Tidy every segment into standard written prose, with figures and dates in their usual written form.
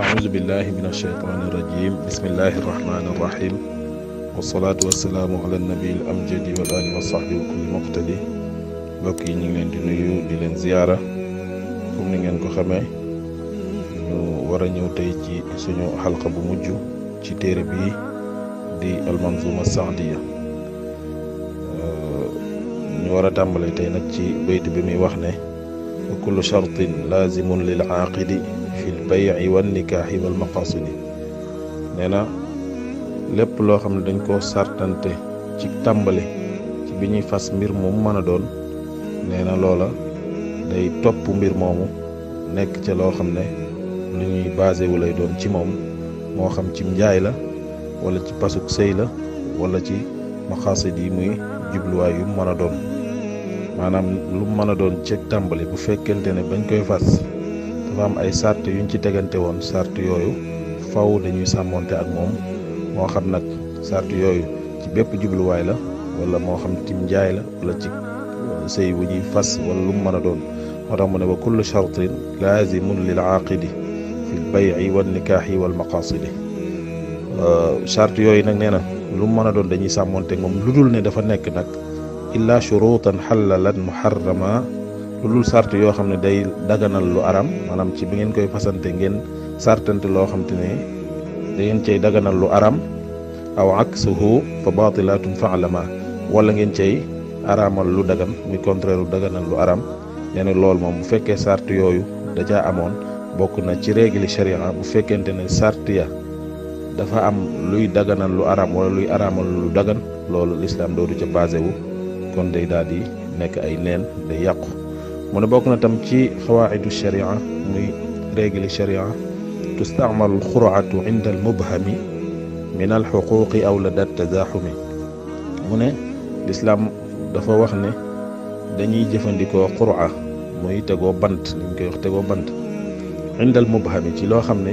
أعوذ بالله من الشيطان الرجيم بسم الله الرحمن الرحيم والصلاة والسلام على النبي الأمجد والآل والصحب وكل مقتدي mbokk yi ñu ngi leen di nuyu di leen ziyaara comme ni ngeen ko xamee ñu war a ñëw tey ci suñu xalqa bu mujj ci téere bi di almanzuma saadiya ñu war a tàmbale tey nag ci bayt bi muy wax ne wa kullu shartin laazimun lil aaqidi fi l bay'i wan nikaaxi wal maqaasidi nee na lépp loo xam ne dañ koo sartante ci tàmbale ci bi ñuy fas mbir moomu mën a doon nee na loola day topp mbir moomu nekk ca loo xam ne lu ñuy basé wu lay doon ci moom moo xam ci njaay la wala ci pasuk sëy la wala ci maqaasid yi muy jubluwaay yu mën a doon maanaam lu mën a doon ci tàmbali bu fekkente ne bañ koy fas dafa am ay sart yuñ ci tegante woon sart yooyu faw dañuy sàmmonte ak moom moo xam nag sart yooyu ci bépp jubluwaay la wala moo xam ci njaay la wala ci sëy bu ñuy fas wala lu mu mën a doon moo tax mu ne wa kullu shartin laazimun lil aaqidi fi l bay'i wan nikaaxi wal maqaasidi charte yooyu nag nee na lu mu mën a doon dañuy sàmmonte moom lu dul ne dafa nekk nag illa shurutan xallalan muharrama lu dul sart yoo xam ne day daganal lu aram maanaam ci bi ngeen koy fasante ngeen sartante loo xam te ne da ngeen cay daganal lu aram aw aksuhu fa batilatun fa'lama wala ngeen cay araamal lu dagan muy contraire lu daganal lu aram nee na loolu moom bu fekkee sart yooyu da caa amoon bokk na ci règle sharia bu fekkente ne sart ya dafa am luy daganal lu aram wala luy araamal lu dagan loolu l'islam doodu ca basé wu kon day daal di nekk ay neen day yàqu mu ne bokk na tam ci xawaidu sharia muy règle sharia tustamalu alxuraatu inda al mubhami min al xuquqi aw la dat tazaxumi mu ne l'islam dafa wax ne dañuy jëfandikoo qura muy tegoo bant li ñu koy wax tegoo bant indal mubhami ci loo xam ne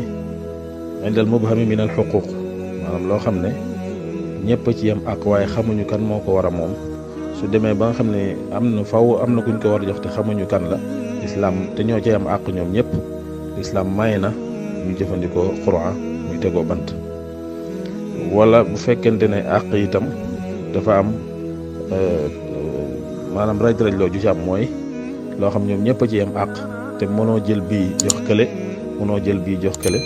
indal mubhami min al xuquq maanaam loo xam ne ñëpp ci yem ak waaye xamuñu kan moo ko war a moom su demee ba nga xam ne am na faw am na kuñ ko war a jox te xamuñu kan la islam te ñoo ci am àq ñoom ñëpp islam may na ñu jëfandikoo qura muy tegoo bant wala bu fekkente ne àq itam dafa am maanaam raj-raj loo ju ci am mooy loo xam ñoom ñëpp a ci yem àq te mënoo jël bii jox kële mënoo jël bii jox kële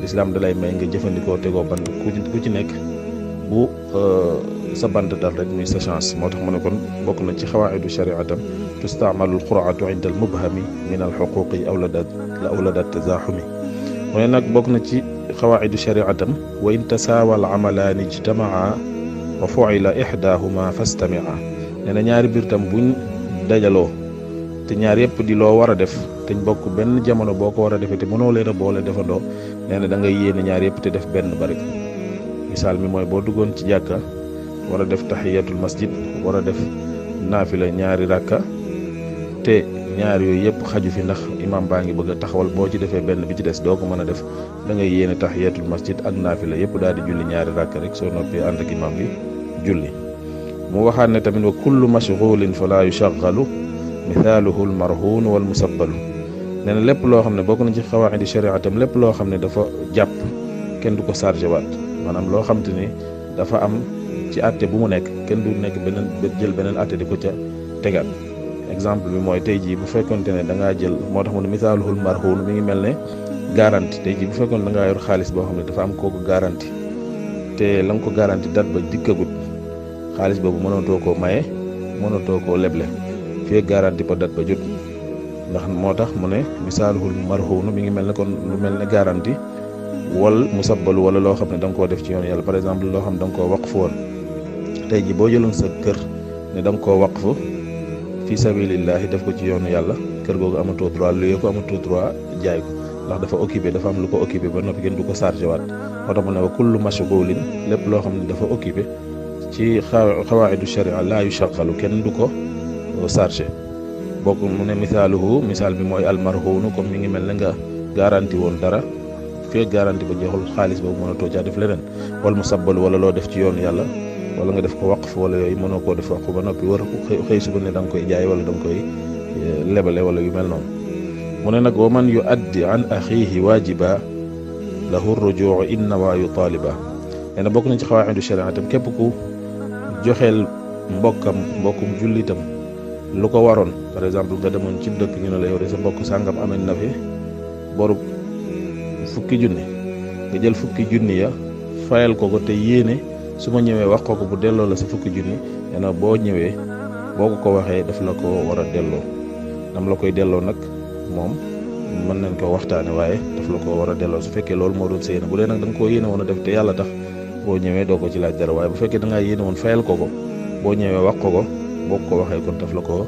lislaam da lay may nga jëfandikoo tegoo bant ku ci nekk bu sa bant dal rek muy sa chance moo tax mu ne kon bokk na ci xawaidu shariatam tustaamalu alquraatu inda al mubhami min al xuquqi aw la dat tazaxumi mu ne nag bokk na ci xawaidu shariatam wa in tasaawa al amalaani ijtamaa wa fuila ixdaahuma fastamia nee na ñaari biir tam buñ dajaloo te ñaar yëpp di loo war a def te ñu bokk benn jamono boo ko war a defee te mënoo leen a boole defandoo nee na da ngay yéene ñaar yëpp te def benn bari misaal mi mooy boo duggoon ci jàkka war a def tahiyatul masjid war a def naafila ñaari rakka te ñaar yooyu yëpp xaju fi ndax imam baa ngi bëgg a taxawal boo ci defee benn bi ci des doo ko mën a def da ngay yéene tahiyatul masjid ak naafila yëpp daal di julli ñaari rakka rek soo noppee ànd ak imam bi julli mu waxaat ne tamit wa kullu mashghulin fala yushaghalu mithaaluhu al marhuun wal musabbalu nee na lépp loo xam ne bokk na ci xawaa'idi sharia tam lépp loo xam ne dafa jàpp kenn du ko chargé waat maanaam loo xam te ni dafa am ci àtte bu mu nekk kenn du nekk beneen jël beneen àtte di ko ca tegaat exemple bi mooy tey jii bu fekkonte ne da ngaa jël moo tax mu ne misaaluhul marhuun mi ngi mel ne garanti tey jii bu fekkoon da ngaa yor xaalis boo xam ne dafa am kooku garanti te la nga ko garanti date ba dikkagut xaalis boobu mënatoo koo maye mënatoo koo leble fii garanti ba date ba jot ndax moo tax mu ne misaaluhul marhuun mi ngi mel ne kon lu mel ne garanti wal musabbalu wala loo xam ne da nga koo def ci yoonu yàlla par exemple loo xam ne da nga koo waqf woon tey jii boo jëloon sa kër ne da nga koo waqf fi sabilillahi def ko ci yoonu yàlla kër googu amatoo droit luyee ko amatoo droit jaay ko ndax dafa occupé dafa am lu ko occupé ba noppi kenn du ko chargé waat moo tax mu ne wa kullu mashghulin lépp loo xam ne dafa occupé ci xawaidu sharia laa yushaghalu kenn du ko chargé bokk mu ne misaaluhu misaal bi mooy almarhuunu comme mi ngi mel ne nga garanti woon dara fekk garanti ba jeexul xaalis boobu mën a too caa def leneen wal musabbalu wala loo def ci yoonu yàlla wala nga def ko waqf wala yooyu mënoo koo def waqf ba noppi war xëy suba ne da nga koy jaay wala da nga koy lebale wala yu mel noonu mu ne nag wa man yu addi an axiihi waajiba lahu rujuu innama yu taaliba nee na bokk nañ ci xawaaxidu sharia tam képp ku joxeel mbokkum jullitam lu ko waroon par exemple nga demoon ci dëkk ñu ne la yow de sa mbokk sàngam amee na fi boru fukki junni nga jël fukki junni ya fayal ko te yéene su ma ñëwee wax ko bu delloo la sa fukki junni nee na boo ñëwee boo ko waxee daf la ko war a delloo nam la koy delloo nag moom mën nañ ko waxtaane waaye daf la ko war a delloo su fekkee loolu moo doon sa yéene bu dee nag da nga koo yéene woon a def te yàlla tax boo ñëwee doo ko ci laaj dara waaye bu fekkee da ngaa yéene woon fayal ko boo ñëwee wax ko boo ko waxee kon daf la ko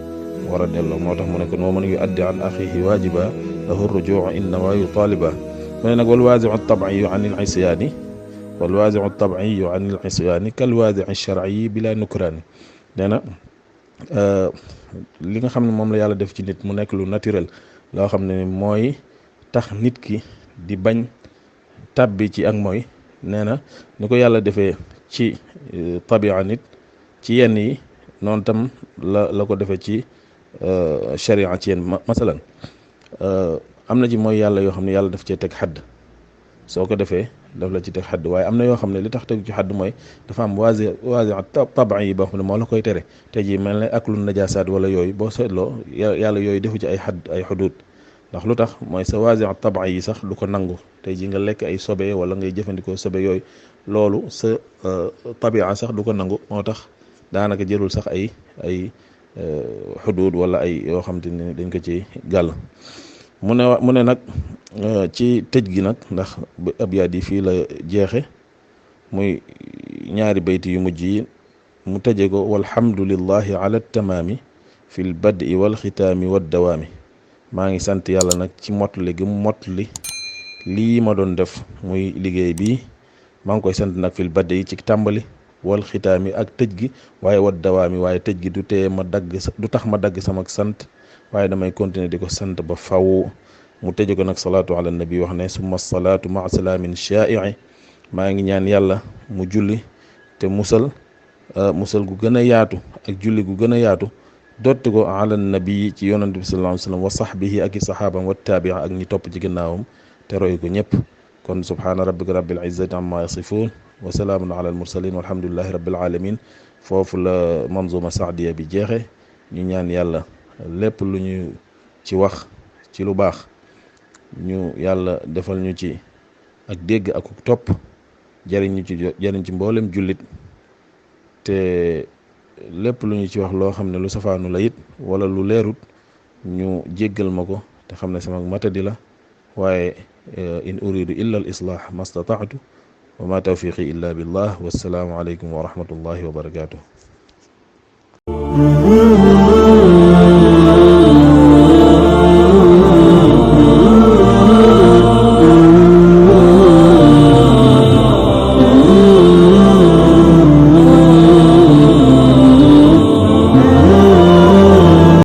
war a delloo moo tax mu ne kon wa man yu addi an axihi waajiba lahu rujuu innama yu taaliba mu ne nag wal waasiu tabiyu an il isyaani wal waasiu tabiyu an il isyaani kal waasii sharciyi bila nukraani nee na li nga xam ne moom la yàlla def ci nit mu nekk lu naturel loo xam ne mooy tax nit ki di bañ tàbbi ci ak mooy nee na ni ko yàlla defee ci tabia nit ci yenn yi noonu tam la ko defee ci sharia ci yenn masalan am na ci mooy yàlla yoo xam ne yàlla daf cee teg xadd soo ko defee daf la ci teg xadd waaye am na yoo xam ne li tax tegu ci xadd mooy dafa am waasi taban yi boo xam ne moo la koy tere te ji mel ne ak lu najaasaat wala yooyu boo seetloo yàlla yooyu defu ci ay xadd ay xuduud ndax lu tax mooy sa waasi taban yi sax du ko nangu tey ji nga lekk ay sobe wala ngay jëfandikoo sobe yooyu loolu sa tabia sax du ko nangu moo tax daanaka jërul sax ay xuduud wala ay yoo xam te ne dañ ko ci gàll mu ne nag ci tëj gi nag ndax abyaat yi fii la jeexe muy ñaari bayti yu mujj yi mu tëje ko walhamdulillahi ala tamaami fi l bad'i wal xitaami wad dawaami maa ngi sant yàlla nag ci mottali gi mu mottali lii ma doon def muy liggéey bi maa ngi koy sant nag fil bad'i ci tàmbali wal xitaami ak tëj gi waaye wad dawaami waaye tëj gi du tax ma dagg sama sant waaye damay continuer di ko sant ba faw mu tëje ko nag salaatu ala nabi wax ne summa salaatu maa salaamin shaa'i'i maa ngi ñaan yàlla mu julli te musal gu gën a yaatu ak julli gu gën a yaatu dotti ko ala nabi ci yonent bi sallallahu alayhi wa sallam wa sahbihi ak i sahaabam wa taabia ak ñi topp ci ginnaawam te roy ko ñëpp kon subhaana rabbika rabbil izzati amma yasifun wa salaamun ala al mursalin walhamdulillahi rabbil alamin foofu la manzuma saadiya bi jeexe ñu ñaan yàlla lépp lu ñu ci wax ci lu baax ñu yàlla defal ñu ci ak dégg ak topp jariñ ci mboolem jullit te lépp lu ñu ci wax loo xam ne lu safaanu la it wala lu leerut ñu jéggal ma ko te xam ne sama matadi la waaye in uridu illa al islah ma stata'tu wa ma tawfiqi illa billah wassalaamu aleykum wa rahmatullahi wa barakatuh